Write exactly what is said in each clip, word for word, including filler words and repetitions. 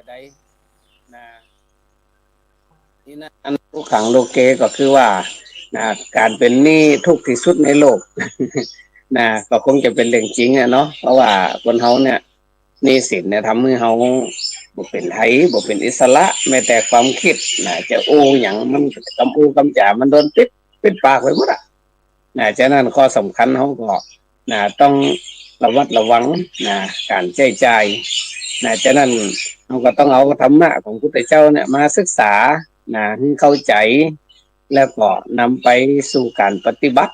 ใด นะ นี่นะ อันทุกขังโลเก ก็คือว่า นะ ก๋านเป๋นหนี้ทุกข์ตี้สุดในโลก นะ ก็คงจะเป๋นเรื่องจริงอะเนาะ เพราะว่าคนเฮาเนี่ย หนี้สินเนี่ยทำหื้อเฮาบ่เป๋นไท บ่เป๋นอิสระ แม้แต่ความกึ๊ดนะ จะอู้หยังมัน กำอู้กำจ๋ามันโดนปิด ปิดปากไปหมดอะ นะ ฉะนั้นข้อสำคัญเฮาก็ นะ ต้องระมัดระวัง นะ ก๋านใจ๊จ่าย นะ ฉะนั้นเฮาก็ต้องเอาธรรมะของพุทธเจ้าเนี่ยมาศึกษา นะ หื้อเข้าใจ๋ แล้วก็นำไปสู่ก๋านปฏิบัติ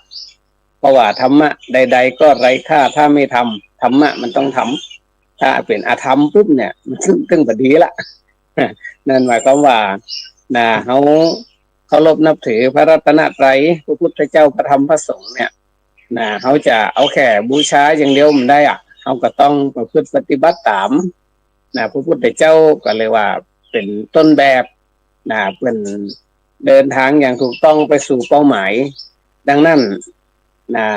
เพราะว่าธรรมะใดๆก็ไร้ค่าถ้าไม่ทำ ธรรมะมันต้องทำ ถ้าเป๋นอธรรมปุ๊บเนี่ย มันตึงบ่ดีละ นั่นหมายความว่า นะ เฮาเคารพนับถือพระรัตนตรัย พระพุทธเจ้า พระธรรม พระสงฆ์เนี่ย นะ เฮาจะเอาแค่บูชาอย่างเดียวบ่ได้อะ เฮาก็ต้องประพฤติปฏิบัติต๋าม นะ พระพุทธเจ้าก็เรียกว่าเป๋นต้นแบบ นะ เปิ้นเดินทางอย่างถูกต้องไปสู่เป้าหมาย ดังนั้น นะ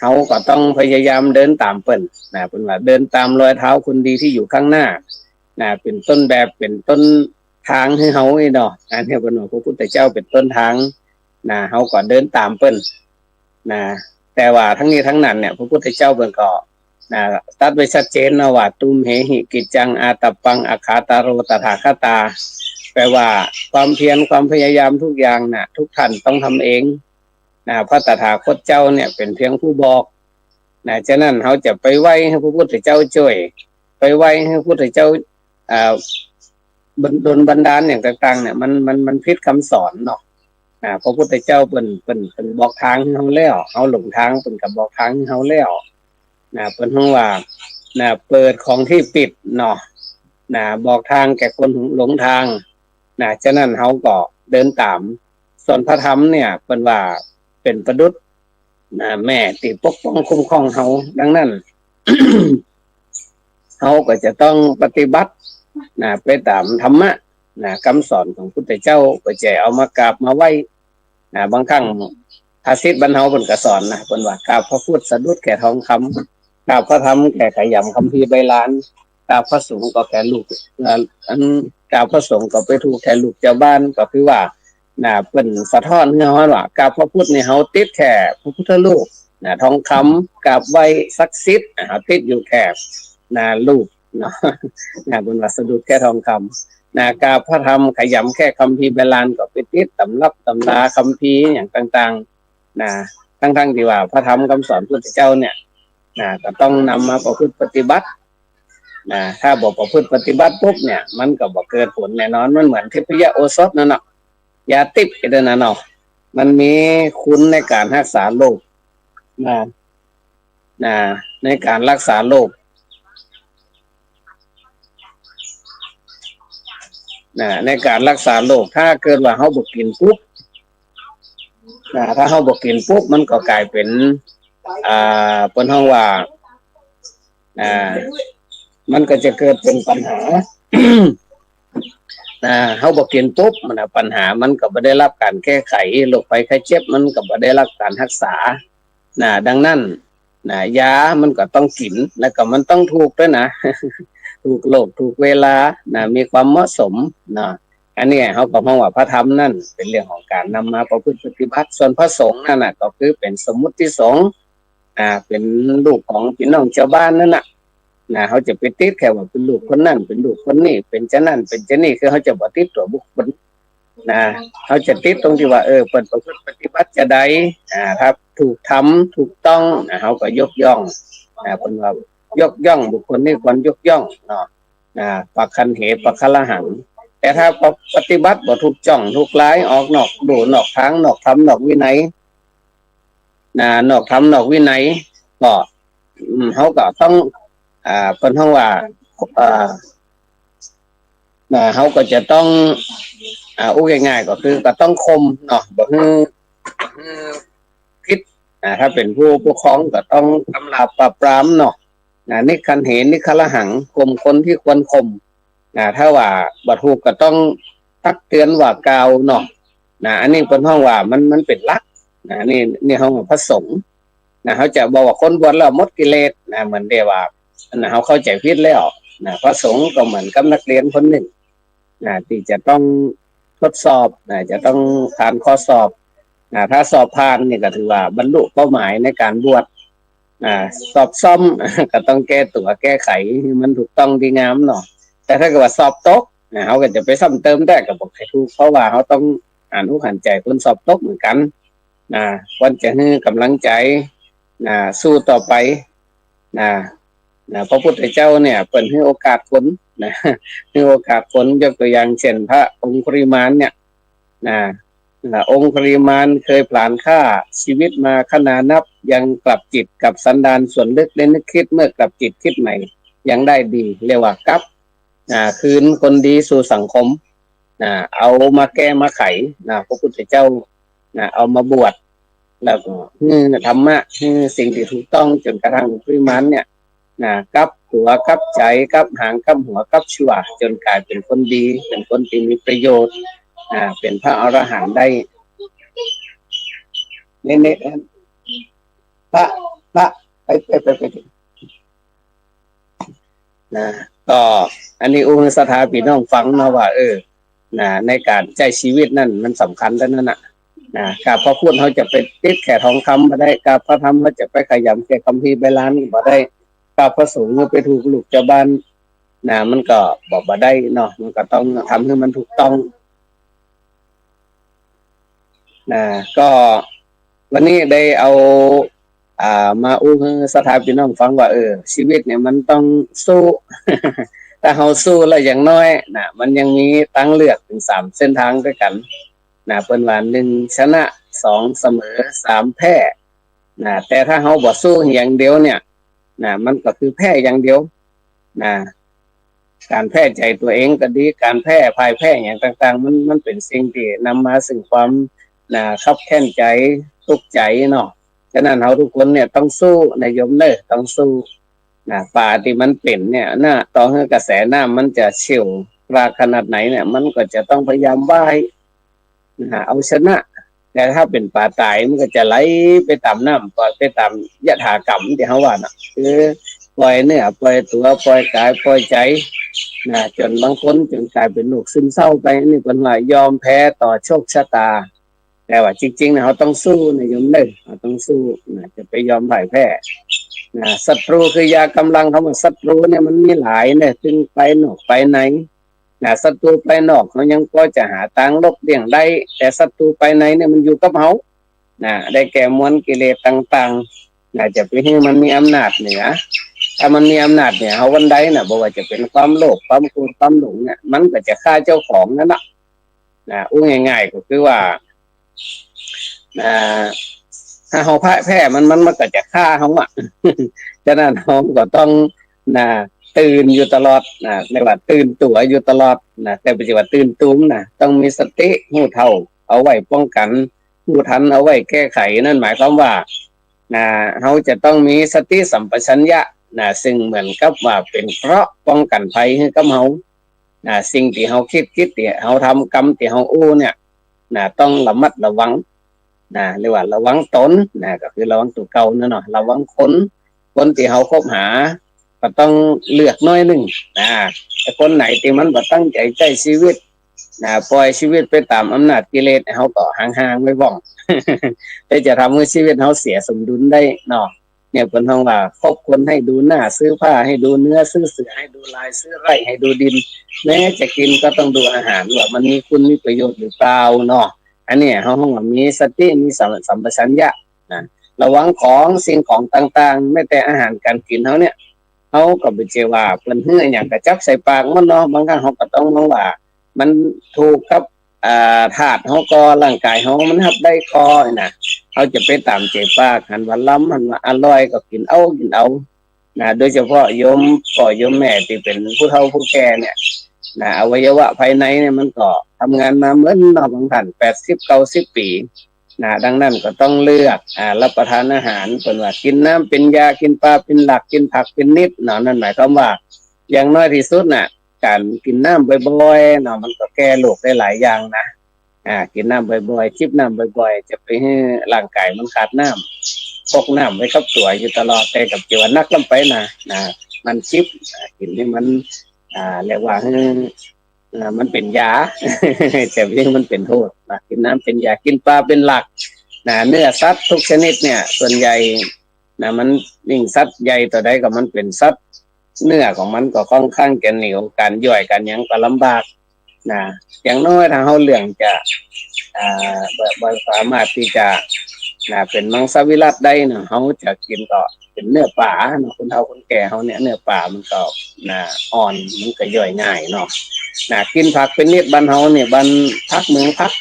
เฮาก็ต้องพยายามเดินต๋ามเปิ้น นะ เปิ้นว่าเดินตามรอยเท้าคนดีที่อยู่ข้างหน้า นะ เป๋นต้นแบบ เป๋นต้นทางหื้อเฮาอี้เนาะ อันนี้เปิ้นว่าพระพุทธเจ้าเป๋นต้นทาง นะ เฮาก็เดินต๋ามเปิ้น นะ แต่ว่าทั้งนี้ทั้งนั้นเนี่ย พระพุทธเจ้าเปิ้นก็ นะ ตรัสไว้ชัดเจนนะว่า tumhehi kiccaṃ ātappaṃ akātaro tathāgatā แปลว่าความเพียรความพยายามทุกอย่างน่ะ ทุกท่านต้องทำเอง นะ พระตถาคตเจ้าเนี่ยเป๋นเพียงผู้บอก นะ ฉะนั้นเฮาจะไปไหว้หื้อพระพุทธเจ้าจ้วย ไปไหว้หื้อพระพุทธเจ้า อ่า บัน- ดลบันดาลอย่างต่างๆเนี่ย มัน มัน มันผิดกำสอนเนาะ นะ พระพุทธเจ้าเปิ้น เปิ้น เปิ้นบอกทางหื้อเฮาแล้ว เฮาหลงทาง เปิ้นก็บอกทางหื้อเฮาแล้ว นะ เปิ้นฮ้องว่า นะ เปิดของที่ปิดเนาะ นะ บอกทางแก่คนหลงทาง นะ ฉะนั้นเฮาก็เดินต๋าม ส่วนพระธรรมเนี่ย เปิ้นว่าเป๋นประดุจ นะ แม่ตี้ปกป้องคุ้มครองเฮา ดังนั้น เฮาก็จะต้องปฏิบัติ นะ ไปต๋ามธรรมะ นะ กำสอนของพุทธเจ้า บ่ใจ้เอามากราบมาไหว้ นะ บางครั้งภาษิตบ้านเฮาเปิ้นก็สอนนะ เปิ้นว่ากราบพระพุทธสะดุดแค่ทองคำ กราบพระธรรมแค่ขยำคัมภีร์ใบลาน กราบพระสงฆ์ก็แค่ลูบ เอ่อ อัน กราบพระสงฆ์ก็ไปถูกแค่ลูบเจ้าบ้าน ก็คือว่า นะ เปิ้นสะท้อนหื้อเฮาว่ากราบพระพุทธนี่เฮาติดแค่พระพุทธรูป นะ ทองคำ กราบไหว้ศักดิ์สิทธิ์ นะ เฮาติดอยู่แค่ นะ รูปเนาะ นะ เปิ้นว่าสะดุดแค่ทองคำ นะ กราบพระธรรมขยำแค่คัมภีร์ใบลาน ก็ไปติดตำรับตำราคัมภีร์อย่างต่างๆ นะ ทั้งๆ ตี้ว่าพระธรรมกำสอนพุทธเจ้าเนี่ย นะ ก็ต้องนำมาประพฤติปฏิบัติ นะ ถ้าบ่ประพฤติปฏิบัติปุ๊บเนี่ย มันก็บ่เกิดผลแน่นอน มันเหมือนทิพยโอสถนั่นเนาะ ยาทิพย์อี้เด้อนะเนาะ มันมีคุณในก๋านฮักษาโรค นะ นะ ในก๋านฮักษาโรค นะ ในก๋านฮักษาโรค ถ้าเกิดว่าเฮาบ่กิ๋นปุ๊บ นะ ถ้าเฮาบ่กิ๋นปุ๊บ มันก็ก๋ายเป๋น อ่า เปิ้นฮ้องว่า อ่า มันก็จะเกิดเป๋นปัญหา นะ เฮาบ่กิ๋นปุ๊บ มันน่ะ ปัญหามันก็บ่ได้รับก๋านแก้ไข โรคภัยไข้เจ็บมันก็บ่ได้รับก๋านฮักษา นะ ดังนั้น นะ ยามันก็ต้องกิ๋น แล้วก็มันต้องถูกด้วยนะ ถูกโรค ถูกเวลา นะ มีความเหมาะสม นะ อันนี้เฮาก็ฮ้องว่าพระธรรมนั่นเป๋นเรื่องของก๋านนำมาประพฤติปฏิบัติ ส่วนพระสงฆ์นั่นน่ะ ก็คือเป๋นสมมุติสงฆ์ อ่า เป๋นลูกของปี้น้องจาวบ้านนั่นน่ะ นะ เฮาจะไปติดแค่ว่าเป๋นลูกคนนั้น เป๋นลูกคนนี้ เป๋นจานั้น เป๋นจานี้ คือเฮาจะบ่ติดตั๋วบุคคล นะ เฮาจะติดตรงตี้ว่า เออ เปิ้นประพฤติปฏิบัติจาใด อ่า ถ้าถูกธรรม ถูกต้อง นะ เฮาก็ยกย่อง นะ เปิ้นว่ายกย่อง บุคคลนี้ควรยกย่องเนาะ นะ pakkhañhe paggarahaṃ แต่ถ้าปฏิบัติบ่ถูกจ้อง ถูกลาย ออกนอกลู่นอกทาง นอกธรรมนอกวินัย นะ นอกธรรมนอกวินัย ก็ อืม เฮาก็ต้อง อ่า เปิ้นฮ้องว่า อ่า นะ เฮาก็จะต้อง อ่า อู้ง่ายๆ ก็คือก็ต้องข่มเนาะ บ่หื้อ บ่หื้อผิด อ่า ถ้าเป๋นผู้ปกครองก็ต้องกำราบปราบปรามเนาะ นะ niggarahehi niggarahaṃ ข่มคนที่ควรข่ม นะ ถ้าว่าบ่ถูกก็ต้องตักเตือนว่ากล่าวเนาะ นะ อันนี้เปิ้นฮ้องว่ามัน มันเป๋นหลัก นะ นี่ นี่ฮ้องว่าพระสงฆ์ นะ เฮาจะบอกว่าคนบวชแล้วหมดกิเลส นะ เหมือนเดียวว่า นะ เฮาเข้าใจ๋ผิดแล้ว นะ พระสงฆ์ก็เหมือนกับนักเรียนคนนึ่ง นะ ตี้จะต้องทดสอบ นะ จะต้องผ่านข้อสอบ นะ ถ้าสอบผ่านนี่ก็ถือว่าบรรลุเป้าหมายในก๋านบวช นะ สอบซ่อม ก็ต้องแก้ตั๋วแก้ไขหื้อมันถูกต้องดีงามเนาะ แต่ถ้าเกิดว่าสอบตก นะ เฮาก็จะไปซ้ำเติมได้ก็บ่ใค่ถูก เพราะว่าเฮาต้องหันอกหันใจ๋คนสอบตกเหมือนกั๋น นะ ควรจะหื้อก๋ำลังใจ๋ นะ สู้ต่อไป นะ นะ พระพุทธเจ้าเนี่ย เปิ้นหื้อโอกาสคน นะ หื้อโอกาสคน ยกตั๋วอย่างเจ้นพระองคุลิมานเนี่ย นะ นะ องคุลิมานเคยผลาญฆ่า ชีวิตมาคณานับ ยังกลับจิตกลับสันดานส่วนลึกได้นึกคิด เมื่อกลับจิตคิดใหม่ยังได้ดี เรียกว่ากลับ นะ คืนคนดีสู่สังคม นะ เอามาแก้มาไข นะ พระพุทธเจ้า นะ เอามาบวช แล้วก็หื้อธรรมะ หื้อสิ่งตี้ถูกต้อง จ๋นกระทั่งองคุลิมานเนี่ย นะ กลับตั๋วกลับใจ๋ กลับหางกลับหัวกลับชั่ว จ๋นก๋ายเป๋นคนดี เป๋นคนตี้มีประโยชน์ นะ เป๋นพระอรหันต์ได้ นี่ นี่ พระ พระ ไป ไป ไป ไป นะ ก็อันนี้อู้หื้อศรัทธาปี้น้องฟังเนาะว่า เออ นะ ในก๋านใจ๊ชีวิตนั้นมันสำคัญเต้านั้นน่ะ นะ กาบพระพุทธเฮาจะไปติดแค่ทองคำบ่ได้ กาบพระธรรมเฮาจะไปขยำแค่คัมภีร์ใบลานบ่ได้ กาบพระสงฆ์เฮาไปถูกลูกเจ้าบ้าน นะ มันก็บ่ บ่ได้เนาะ มันก็ต้องทำหื้อมันถูกต้อง นะ ก็วันนี้ได้เอา อ่า มาอู้หื้อศรัทธาปี้น้องฟังว่า เออ ชีวิตเนี่ยมันต้องสู้ ถ้าเฮาสู้แล้วอย่างน้อยนะ มันยังมีตางเลือกเถิงสามเส้นตางด้วยกั๋นนะ เปิ้นว่า หนึ่ง ชนะ สอง เสมอ สาม แพ้นะ แต่ถ้าเฮาบ่สู้อย่างเดียวเนี่ยนะ มันก็คือแพ้อย่างเดียวนะ ก๋านแพ้ใจ๋ตั๋วเองก็ดี ก๋านแพ้พ่ายแพ้อย่างต่างๆ มัน มันเป๋นสิ่งตี้นำมาซึ่งความ นะ คับแค้นใจ๋ ตุ๊กข์ใจ๋เนาะ ฉะนั้นเฮาทุกคนเนี่ยต้องสู้นะโยมเน่อ ต้องสู้นะ ป๋าตี้มันเป๋นเนี่ยนะ ต่อหื้อกระแสน้ำมันจะเฉี่ยวกรากขนาดไหนเนี่ย มันก็จะต้องพยายามว่ายนะ เอาชนะ แต่ถ้าเป๋นป๋าต๋ายมันก็จะไหลไปต๋ามน้ำ ปล่อยไปต๋ามยถากรรมตี้เฮาว่าน่ะ คือปล่อยเนื้อปล่อยตั๋ว ปล่อยก๋ายปล่อยใจ๋นะ จ๋นบางคนจ๋นก๋ายเป๋นโรคซึมเศร้าไป นี่เปิ้นว่ายอมแพ้ต่อโชคชะตา แต่ว่าจริงๆ นะ เฮาต้องสู้นะโยมเน่อ เฮาต้องสู้นะ จะไปยอมพ่ายแพ้นะ ศัตรูคือยากำลัง คำว่าศัตรูเนี่ยมันมีหลายนะ ตึงภายนอกภายในนะ ศัตรูภายนอกเฮายังพอจะหาตางหลบเลี่ยงได้ แต่ศัตรูภายในเนี่ยมันอยู่กับเฮานะ ได้แก่มวลกิเลสต่างๆ นะ จะไปหื้อมันมีอำนาจเหนือ ถ้ามันมีอำนาจเหนือเฮาวันใดนะ บ่ว่าจะเป๋นความโลภ ความโกรธ ความหลงเนี่ย มันก็จะฆ่าเจ้าของนั่นน่ะ นะ อู้ง่ายๆ ก็คือว่า อ่า ถ้าเฮาพ่ายแพ้มัน มัน มันก็จะฆ่าเฮาอะ ฉะนั้นเฮาก็ต้อง นะ ตื่นอยู่ตลอด นะ เรียกว่าตื่นตั๋วอยู่ตลอด นะ แต่บ่ใจ้ว่าตื่นตูม นะ ต้องมีสติ ฮู้เท่าเอาไว้ป้องกั๋น ฮู้ตันเอาไว้แก้ไข นั่นหมายความว่า นะ เฮาจะต้องมีสติสัมปชัญญะ นะ ซึ่งเหมือนกับว่าเป๋นเกราะป้องกั๋นภัยหื้อกับเฮา นะ สิ่งตี้เฮากึ๊ด ตี้เฮาทำ กรรมตี้เฮาอู้เนี่ย นะ ต้องระมัดระวัง นะ เรียกว่าระวังต๋น นะ ก็คือระวังตั๋วเก่านั่นเนาะ ระวังคน คนตี้เฮาคบหา ก็ต้องเลือกหน้อยนึ่ง นะ แต่คนไหนตี้มันบ่ตั้งใจ๋ใจ๊ชีวิต นะ ปล่อยชีวิตไปต๋ามอำนาจกิเลส เฮาก็ห่างๆ ไว้บ้อง แต่จะทำหื้อชีวิตเฮาเสียสมดุลได้เนาะ เนี่ยเปิ้นฮ้องว่า คบคนหื้อดูหน้า ซื้อผ้าหื้อดูเนื้อ ซื้อเสื้อหื้อดูลาย ซื้อไร่หื้อดูดิน แม้จะกิ๋นก็ต้องดูอาหารว่ามันมีคุณมีประโยชน์หรือเปล่าเนาะ อันเนี้ยเฮาฮ้องว่ามีสติ มีสัม สัมปชัญญะนะ ระวังของสิ่งของต่างๆ แม้แต่อาหารก๋านกิ๋นเฮาเนี่ย เฮาก็บ่ใจ้ว่าเปิ้นหื้ออะหยังก็จับใส่ปากหมดเนาะ บางครั้งเฮาก็ต้องมองว่ามันถูกกับ อ่า ธาตุเฮาก่อ ร่างก๋ายเฮามันฮับได้ก่อนะ เฮาจะไปต๋ามใจ๋ปาก หันว่าลำ หันว่าอร่อยก็กิ๋นเอา กิ๋นเอานะ โดยเฉพาะโยมป้อโยมแม่ตี้เป๋นผู้เฒ่าผู้แก่เนี่ยนะ อวัยวะภายในเนี่ยมันก็ทำงานมาเมินเนาะ บางต้านแปดสิบ เก้าสิบปี๋นะ ดังนั้นก็ต้องเลือก อ่า รับประทานอาหาร เปิ้นว่ากิ๋นน้ำเป๋นยา กิ๋นปลาเป๋นหลัก กิ๋นผักเป๋นนิดเนาะ นั่นหมายความว่า อย่างน้อยตี้สุดน่ะ ก๋านกิ๋นน้ำบ่อยๆ เนาะ มันก็แก้โรคได้หลายอย่างนะ อ่า กิ๋นน้ำบ่อยๆ จิบน้ำบ่อยๆ จะไปหื้อร่างก๋ายมันขาดน้ำ พกน้ำไว้กับตั๋วอยู่ตลอด แต่ก็บ่ใจ้ว่าหนักล้ำไปนะ นะ มันจิบ อ่า กิ๋นหื้อมัน อ่า เรียกว่าหื้อ อ่า มันเป๋นยา จะหื้อมันเป๋นโต้ษนะ กิ๋นน้ำเป๋นยา กิ๋นปลาเป๋นหลักนะ เนื้อสัตว์กู้ชนิดเนี่ย ส่วนใหญ่นะ มันยิ่งสัตว์ใหญ่เต้าใดก็มันเป๋นสัตว์ เนื้อของมันก็ค่อนข้างจะเหนียว ก๋านย่อยก๋านหยังก็ลำบากนะ อย่างน้อยถ้าเฮาเลือกจะ อ่า บ่ บ่สามารถตี้จะ นะ เป๋นมังสวิรัติได้เนาะ เฮาจะกิ๋นก็เป๋นเนื้อป๋าเนาะ คนเฒ่าคนแก่เฮาเนี่ย เนื้อป๋ามันก็ นะ อ่อน มันก็ย่อยง่ายเนาะ นะ กิ๋นผักเป๋นนิด บ้านเฮาเนี่ย บ้านผักเมืองผัก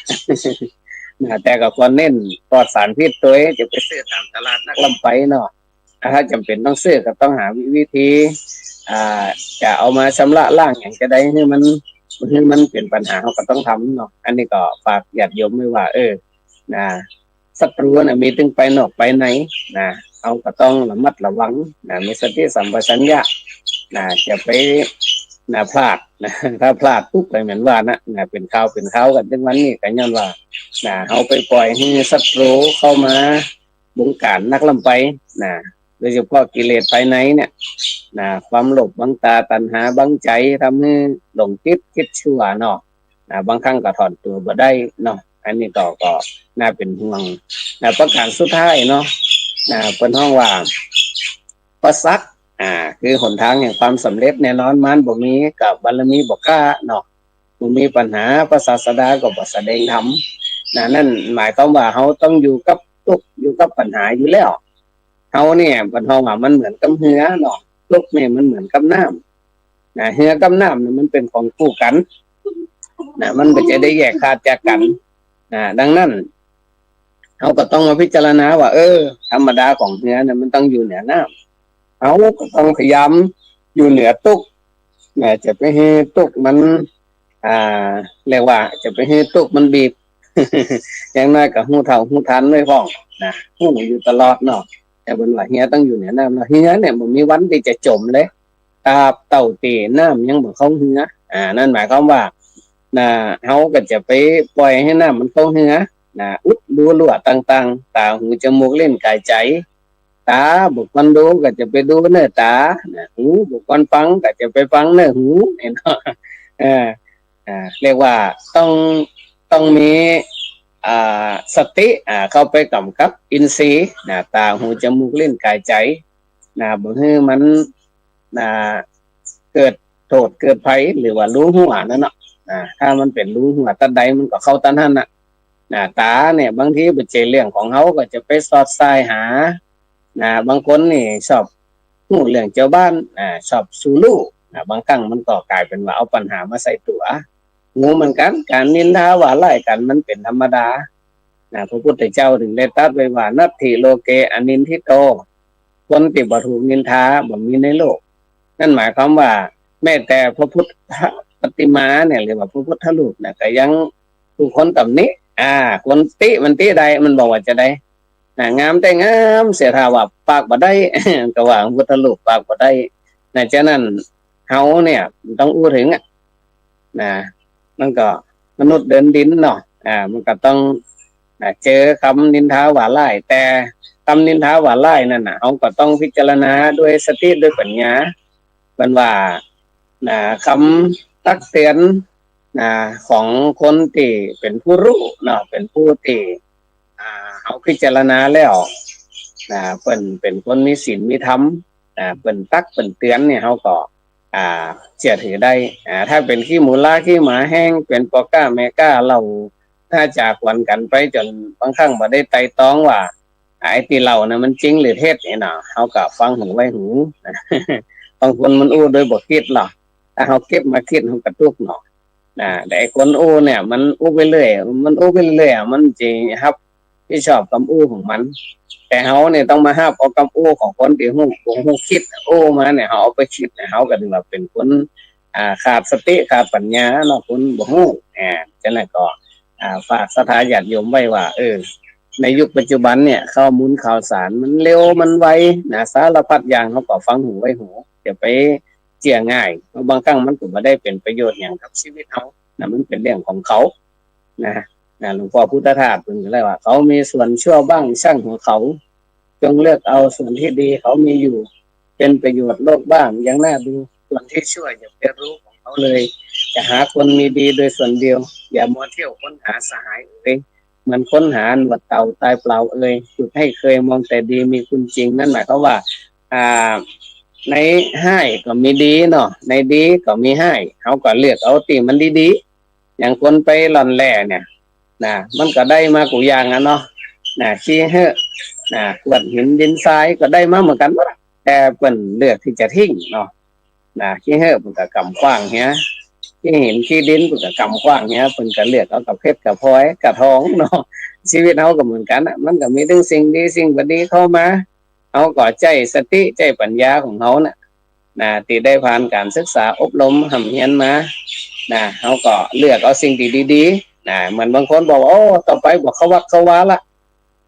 นะ แต่ก็ควรเน้นปลอดสารพิษตวย จะไปซื้อต๋ามตลาดนักล้ำไปเนาะ ถ้าจ๋ำเป๋นต้องซื้อก็ต้องหาวิ วิธี อ่า จะเอามาชำระล้างหยังจะใดหื้อมัน หื้อมันเป๋นปัญหา เฮาก็ต้องทำเนาะ อันนี้ก็ฝากญาติโยมไว้ว่า เออ นะ ศัตรูน่ะมีตึงไปนอกไปในนะ เฮาก็ต้องระมัดระวังนะ มีสติสัมปชัญญะนะ จะไป นะ พลาดนะ ถ้าพลาดปุ๊บไปเหมือนว่านะ นะ เป๋นข่าวเป๋นข่าวกั๋นตึงวันนี้ก็ย้อนว่า นะ เฮาไปปล่อยหื้อศัตรูเข้ามาบงก๋านนักล้ำไปนะ โดยเฉพาะกิเลสภายในเนี่ยนะ ความโลภบังตา ตัณหาบังใจ๋ ทำหื้อหลงติด คิดชั่วเนาะ นะ บางครั้งก็ถอนตั๋วบ่ได้เนาะ อันนี้ก็ ก็น่าเป๋นห่วงนะ ประก๋านสุดท้ายเนาะ นะ เปิ้นฮ้องว่า อุปสรรค อ่า คือหนตางแห่งความสำเร็จแน่นอน มารบ่มีก็บารมีบ่กล้าเนาะ บ่มีปัญหา พระศาสดาก็บ่แสดงธรรมนะ นั่นหมายความว่าเฮาต้องอยู่กับตุ๊กข์ อยู่กับปัญหาอยู่แล้ว เฮาเนี่ย เปิ้นฮ้องว่ามันเหมือนกับเฮือเนาะ ตุ๊กข์เนี่ยมันเหมือนกับน้ำนะ เฮือกับน้ำเนี่ยมันเป๋นของคู่กั๋นนะ มันบ่จะได้แยกขาดจากกั๋นนะ ดังนั้น เฮาก็ต้องมาพิจารณาว่า เออ ธรรมดาของเฮือเนี่ยมันต้องอยู่เหนือน้ำ เฮาก็ต้องพยายามอยู่เหนือตุ๊กข์นะ จะไปหื้อตุ๊กข์มัน อ่า เรียกว่าจะไปหื้อตุ๊กข์มันบีบ อย่างน้อยก็ฮู้เท่าฮู้ทันไว้พ่องนะ ฮู้อยู่ตลอดเนาะ แต่เปิ้นว่าเฮือต้องอยู่เหนือน้ำเนาะ เฮือเนี่ยบ่มีวันตี้จะจ๋มเลย ตราบเต้าตี้น้ำยังบ่เข้าเฮือ อ่า นั่นหมายความว่า นะ เฮาก็จะไปปล่อยหื้อน้ำมันเข้าเฮือนะ อุดรูรั่วต่างๆ ต๋า หู จมูก ลิ้น ก๋าย ใจ๋ ต๋าบ่ควรดูก็จะไปดูเนื้อต๋านะ หูบ่ควรฟังก็จะไปฟังเนื้อหู เห็นบ่ เออ อ่า เรียกว่าต้อง ต้องมี อ่า สติ อ่า เข้าไปก๋ำกับอินทรีย์นะ ต๋า หู จมูก ลิ้น ก๋าย ใจ๋นะ บ่หื้อมัน นะ เกิดโต้ษเกิดภัย หรือว่ารูหัวนั่นเนาะ อ่า ถ้ามันเป๋นรูหัวตั๊ดใดมันก็เข้าตั๊ดหั้นน่ะ นะ ต๋าเนี่ยบางทีบ่ใจ้เรื่องของเฮาก็จะไปสอดส่ายหา นะ บางคนนี่ชอบฮู้เรื่องจาวบ้าน นะ ชอบสู่ฮู้ นะ บางครั้งมันก็ก๋ายเป๋นว่าเอาปัญหามาใส่ตั๋ว หูเหมือนกั๋น ก๋านนินทาว่าร้ายกั๋นมันเป๋นธรรมดา นะ พระพุทธเจ้าถึงได้ตรัสไว้ว่า นัตถิโลเกอนินทิโต คนตี้บ่ถูกนินทาบ่มีในโลก นั่นหมายความว่าแม้แต่พระพุทธปฏิมาเนี่ย หรือว่าพระพุทธรูปเนี่ย ก็ยังถูกคนตำหนิ อ่า คนติมันติได้ มันบอกว่าจะได้ นะ งามแต่งามเสีย ถ้าว่าปากบ่ได้ ก็ว่าพุทธรูปปากบ่ได้ นะ ฉะนั้นเฮาเนี่ยต้องอู้เถิงอะ นะ มันก็มนุษย์เดินดินเนาะ อ่า มันก็ต้อง อ่า เจอกำนินทาว่าร้าย แต่กำนินทาว่าร้ายนั่นน่ะ เฮาก็ต้องพิจารณาด้วยสติด้วยปัญญา เปิ้นว่า นะ กำตักเตือน นะ ของคนตี้เป๋นผู้ฮู้เนาะ เป๋นผู้ตี้ อ่า เฮาพิจารณาแล้ว นะ เปิ้นเป๋นคนมีศีลมีธรรม นะ เปิ้นตักเปิ้นเตือนเนี่ย เฮาก็ อ่า เจื้อถือได้ อ่า ถ้าเป๋นขี้หมูลาขี้หมาแฮง เป๋นป้อก๊าแม่ก๊า เล่าหน้าจ๋าขวัญกั๋นไปจ๋นบางครั้งบ่ได้ไตร่ตรองว่า ไอ้ตี้เล่าน่ะมันจริงหรือเท็จเนี่ยเนาะ เฮาก็ฟังหูไว้หู บางคนมันอู้โดยบ่กึ๊ดหรอก ถ้าเฮาเก็บมาคิดเฮาก็ตุ๊กข์เนาะ นะ แต่ไอ้คนอู้เนี่ยมันอู้ไปเรื่อย มันอู้ไปเรื่อยอะ มันจะฮับผิดชอบกำอู้ของมัน แต่เฮาเนี่ยต้องมาฮับเอากำอู้ของคนตี้ฮู้ บ่ฮู้กึ๊ดอู้มาเนี่ย เฮาเอาไปกึ๊ดเนี่ย เฮาก็ถือว่าเป๋นคน อ่า ขาดสติขาดปัญญาเนาะ คนบ่ฮู้ อ่า ฉะนั้นก็ อ่า ฝากศรัทธาญาติโยมไว้ว่า เออ ในยุคปัจจุบันเนี่ย ข้อมูลข่าวสารมันเร็วมันไวนะ สารพัดอย่างเฮาก็ฟังหูไว้หู อย่าไปเจื้อง่าย เพราะบางครั้งมันก็บ่ได้เป๋นประโยชน์หยังกับชีวิตเฮานะ มันเป๋นเรื่องของเขานะ นะ หลวงป้อพุทธทาสเปิ้นก็เลยว่า เขามีส่วนชั่วบ้างช่างหัวเขา จงเลือกเอาส่วนที่ดีเขามีอยู่ จ เป็นประโยชน์โลกบ้าง ยังน่าดู ส่วนที่ชั่วอย่าไปรู้ของเขาเลย จะหาคนมีดีโดยส่วนเดียว อย่ามัวเที่ยวค้นหาสหายเอ๋ย เหมือนค้นหาหนวดเต่าตายเปล่าเอ๋ย ฝึกให้เคยมองแต่ดีมีคุณจริง นั่นหมายความว่า อ่า ในฮ้ายก็มีดีเนาะ ในดีก็มีฮ้าย เฮาก็เลือกเอาตี้มันดีๆ อย่างคนไปล่อนแร่เนี่ย นะ มันก็ได้มากู้อย่างอะเนาะ นะ ขี้เหื้อ นะ กรวดหินดินทรายก็ได้มาเหมือนกั๋นหมดอะ แต่เปิ้นเลือกตี้จะทิ้งเนาะ นะ ขี้เหื้อเปิ้นก็กำขว้างเหีย ขี้หินขี้ดินเปิ้นก็กำขว้างเหีย เปิ้นก็เลือกเอาก้าเพชรก้าพลอยก้าทองเนาะ ชีวิตเฮาก็เหมือนกั๋นอะ มันก็มีตึงสิ่งดีสิ่งบ่ดีเข้ามา เฮาก็ใจ๊สติใจ๊ปัญญาของเฮาน่ะ นะ ตี้ได้ผ่านก๋านศึกษาอบรมฮ่ำเฮียนมา นะ เฮาก็เลือกเอาสิ่งตี้ดีๆ นะ เหมือนบางคนบอกว่า โอ้ ต่อไปบ่เข้าวัดเข้าวาละ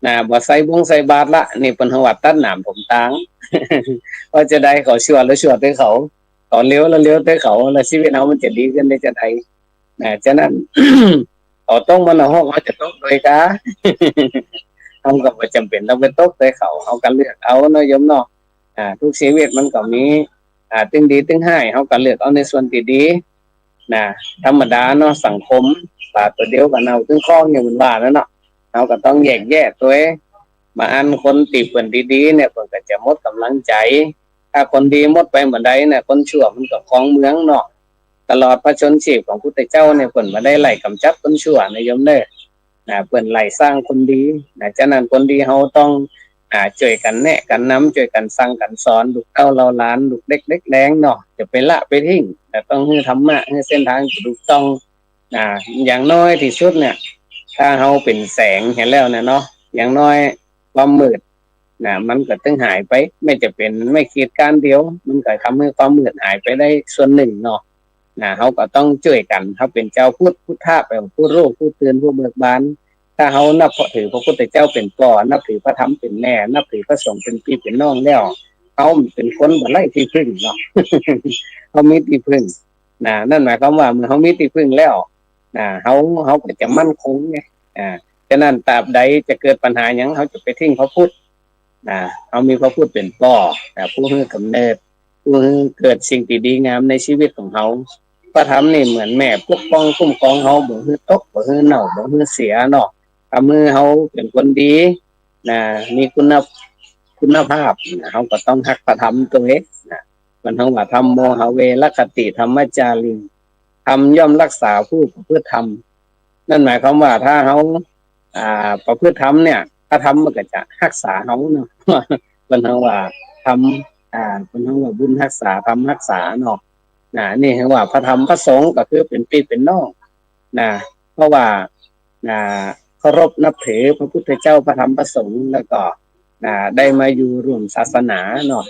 นะ บ่ใส่บงใส่บาตรละ นี่เปิ้นว่าตัดหนามถมตาง ว่าจาใด เขาชั่วแล้วชั่วตวยเขา เขาเลวแล้วเลวตวยเขา แล้วชีวิตเฮามันจะดีขึ้นได้จาใด นะ ฉะนั้น เขาตกมรณะหก เฮาจะตกตวยกา เฮาก็บ่จ๋ำเป๋นต้องไปตกตวยเขา เฮาก็เลือกเอาเนาะโยมเนาะ อ่า ทุกชีวิตมันก็มี อ่า ตึงดีตึงฮ้าย เฮาก็เลือกเอาในส่วนตี้ดี นะ ธรรมดาเนาะ สังคม ป๋าตั๋วเดียวก็เน่าตึงคอก อย่างเปิ้นว่านั่นเนาะ เฮาก็ต้องแยกแยะตวย บางอันคนตี้เปิ้นดีๆ เนี่ย เปิ้นก็จะหมดก๋ำลังใจ๋ ถ้าคนดีหมดไปบ่าใดเนี่ย คนชั่วมันก็ครองเมืองเนาะ ตลอดพระชนม์ชีพของพุทธเจ้าเนี่ย เปิ้นบ่ได้ไล่ก๋ำจัดคนชั่วนะโยมเน่อ นะ เปิ้นไล่สร้างคนดี นะ ฉะนั้นคนดีเฮาต้อง อ่า จ้วยกั๋นแนะกั๋นนำ จ้วยกั๋นสั่งกั๋นสอน ลูกเต้าเหล่าหลาน ลูกเล็กเด็กแดงเนาะ จะไปละไปทิ้ง แต่ต้องหื้อธรรมะ หื้อเส้นตางตี้ถูกต้อง อ่า อย่างน้อยตี้สุดเนี่ย ถ้าเฮาเป๋นแสงหั้นแล้วเนี่ยเนาะ อย่างน้อยความมืด นะ มันก็ตึงหายไป แม้จะเป๋นไม้ขีดก้านเดียว มันก็ทำหื้อความมืดหายไปได้ส่วนนึ่งเนาะ นะ เฮาก็ต้องจ้วยกั๋น เฮาเป๋นจาวพุทธ พุทธะแป๋ว่าผู้ฮู้ ผู้ตื่น ผู้เบิกบาน ถ้าเฮานับถือพระพุทธเจ้าเป๋นป้อ นับถือพระธรรมเป๋นแม่ นับถือพระสงฆ์เป๋นปี้เป๋นน้องแล้ว เฮาเป๋นคนบ่ไร้ตี้พึ่งเนาะ เฮามีตี้พึ่ง นะ นั่นหมายความว่าเมื่อเฮามีตี้พึ่งแล้ว นะ เฮา เฮาก็จะมั่นคงไง อ่า ฉะนั้นตราบใดจะเกิดปัญหาหยัง เฮาจะไปทิ้งพระพุทธ นะ เฮามีพระพุทธเป๋นป้อ นะ ผู้หื้อกำเนิด ผู้หื้อเกิดสิ่งตี้ดีงามในชีวิตของเฮา พระธรรมนี่เหมือนแม่ปกป้องคุ้มครองเฮา บ่หื้อตก บ่หื้อเน่า บ่หื้อเสียเนาะ ทำหื้อเฮาเป๋นคนดี นะ มีคุณภาพ คุณภาพ นะ เฮาก็ต้องฮักพระธรรมตวย นะ เปิ้นฮ้องว่า ธัมโม หะเว รักขติ ธัมมาจาริ ธรรมย่อมรักษาผู้ประพฤติธรรม นั่นหมายความว่าถ้าเฮา อ่า ประพฤติธรรมเนี่ย พระธรรมมันก็จะฮักษาเฮาเนาะ เปิ้นฮ้องว่า ธรรม อ่า เปิ้นฮ้องว่าบุญฮักษา ธรรมฮักษาเนาะ นะ นี่ฮ้องว่าพระธรรมพระสงฆ์ก็คือเป๋นปี้เป๋นน้อง นะ เพราะว่า อ่า เคารพนับถือพระพุทธเจ้า พระธรรม พระสงฆ์ แล้วก็ อ่า ได้มาอยู่ร่วมศาสนาเนาะ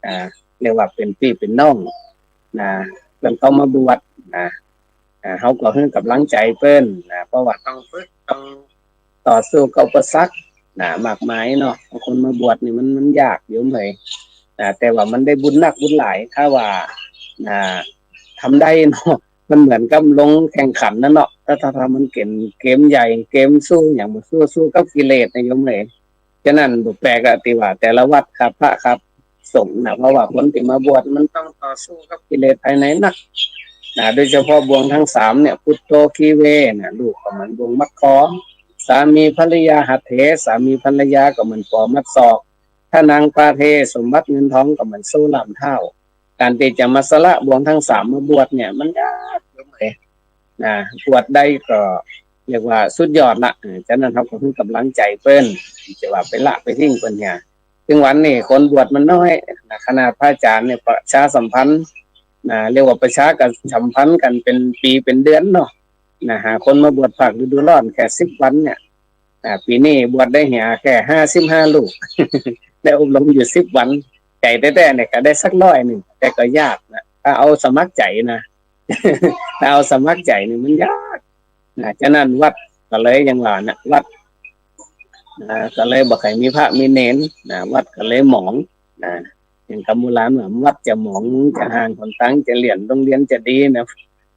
อ่า เรียกว่าเป๋นปี้เป๋นน้อง นะ เปิ้นเข้ามาบวช นะ อ่า เฮาก็หื้อกำลังใจ๋เปิ้น นะ เพราะว่าต้องฝึก ต้องต่อสู้กับอุปสรรค นะ มากมายเนาะ บางคนมาบวชนี่มัน มันยากโยมเอ๋ย นะ แต่ว่ามันได้บุญนักบุญหลาย ถ้าว่า นะ ทำได้เนาะ มันเหมือนกับลงแข่งขันนั่นเนาะ ถ้า ถ้า ถ้ามันเก๋ม เกมใหญ่ เกมสู้หยังบ่สู้ สู้กับกิเลสนะโยมเอ๋ย ฉะนั้นบ่แปลกอะตี้ว่าแต่ละวัดขาดพระขาดสงฆ์นะ เพราะว่าคนตี้มาบวชมันต้องต่อสู้กับกิเลสภายในนัก นะ โดยเฉพาะบ่วงทั้งสามเนี่ย ปุตโต ฆีเว นะ ลูกก็เหมือนบ่วงมัดคอ สามีภรรยา หัตเถ สามีภรรยาก็เหมือนปอมัดศอก ทนัง ปาเท สมบัติเงินทองก็เหมือนโซ่ล่ามเท้า ก๋านตี้จะมาสละบ่วงทั้งสามมาบวชเนี่ย มันยากโยมเอ๋ย นะ บวชได้ก็เรียกว่าสุดยอดละ เออ ฉะนั้นเฮาก็หื้อกำลังใจ๋เปิ้น จะว่าไปละไปทิ้งเปิ้นเนี่ย ซึ่งวันนี้คนบวชมันน้อย นะ ขนาดพระอาจ๋ารย์เนี่ยประชาสัมพันธ์ นะ เรียกว่าประชาสัมพันธ์กั๋นเป๋นปี๋เป๋นเดือนเนาะ นะ หาคนมาบวชภาคฤดูร้อนแค่สิบวันเนี่ย อ่า ปี๋นี้บวชได้เหียแค่ห้าสิบห้าลูก ได้อบรมอยู่สิบวัน ใจ๋แต๊ๆ เนี่ยก็ได้สักร้อยนึ่ง แต่ก็ยากนะ ถ้าเอาสมัครใจ๋นะ ถ้าเอาสมัครใจ๋นี่มันยากนะ ฉะนั้นวัดก็เลยอย่างว่านะ วัด อ่า ก็เลยบ่ค่อยมีพระมีเณรนะ วัดก็เลยหมองนะ อย่างกำโบราณว่า วัดจะหมองจะห่างหนตางจะเลี่ยน โฮงเฮียนจะดีนะ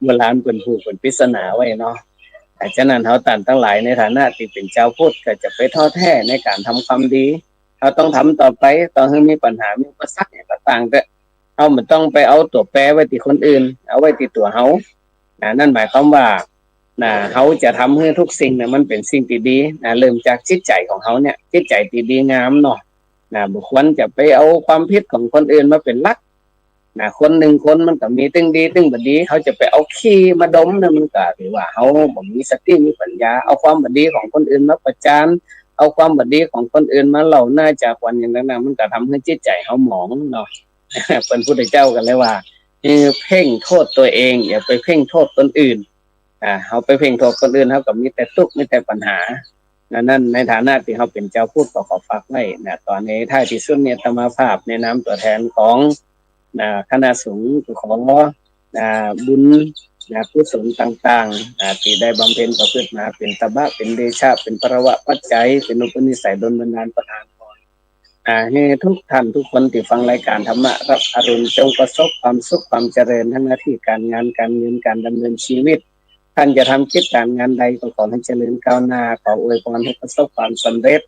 โบราณเปิ้นผูกเปิ้นปริศนาไว้เนาะ อ่า ฉะนั้นเฮาต้านตังหลายในฐานะตี้เป๋นจาวพุทธก็จะไปท้อแท้ในก๋านทำความดี เฮาต้องทำต่อไป ต่อหื้อมีปัญหา มีอุปสรรคหยังก็ต๋างเต๊อะ เฮาบ่ต้องไปเอาตั๋วแปรไว้ตี้คนอื่น เอาไว้ตี้ตั๋วเฮา นะ นั่นหมายความว่า นะ เฮาจะทำหื้อทุกสิ่งเนี่ยมันเป๋นสิ่งตี้ดี นะ เริ่มจากจิตใจ๋ของเฮาเนี่ย จิตใจ๋ตี้ดีงามเนาะ นะ บ่ควรจะไปเอาความผิดของคนอื่นมาเป๋นหลัก นะ คนนึ่งคนมันก็มีตึงดีตึงบ่ดี เฮาจะไปเอาขี้มาดมเนี่ยมันก็ถือว่าเฮาบ่มีสติมีปัญญา เอาความบ่ดีของคนอื่นมาประจาน เอาความบ่ดีของคนอื่นมาเล่าหน้าจ๋าขวัญหยังต่างๆ มันก็ทำหื้อจิตใจ๋เฮาหมองเนาะ เปิ้นพุทธเจ้าก็เลยว่า หื้อเพ่งโต้ษตั๋วเอง อย่าไปเพ่งโต้ษคนอื่น อ่า เฮาไปเพ่งโต้ษคนอื่น เฮาก็มีแต่ตุ๊กข์ มีแต่ปัญหา นะ นั้นในฐานะตี้เฮาเป๋นจาวพุทธก็ขอฝากไว้ นะ ต๋อนนี้ท้ายตี้สุดนี้อาตมาภาพในนามตั๋วแทนของ นะ คณะสงฆ์ก็ขอ นะ บุญ นะ กุศลต่างๆ นะ ตี้ได้บำเพ็ญประพฤติมา เป๋นตบะ เป๋นเดชะ เป๋นพลวปัจจัย เป๋นอุปนิสัยดลบันดาลประทานพร อ่า หื้อทุกท่านทุกคนตี้ฟังรายการธรรมะรับอรุณ จงประสบความสุขความเจริญ ทั้งหน้าตี้ก๋านงานก๋านเงิน ก๋านดำเนินชีวิต ท่านจะทำกิจก๋านงานใดก็ขอหื้อเจริญก้าวหน้า ขออวยพรหื้อประสบความสำเร็จ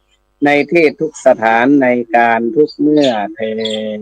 ในตี้ทุกสถาน ในก๋านทุกเมื่อเทอญ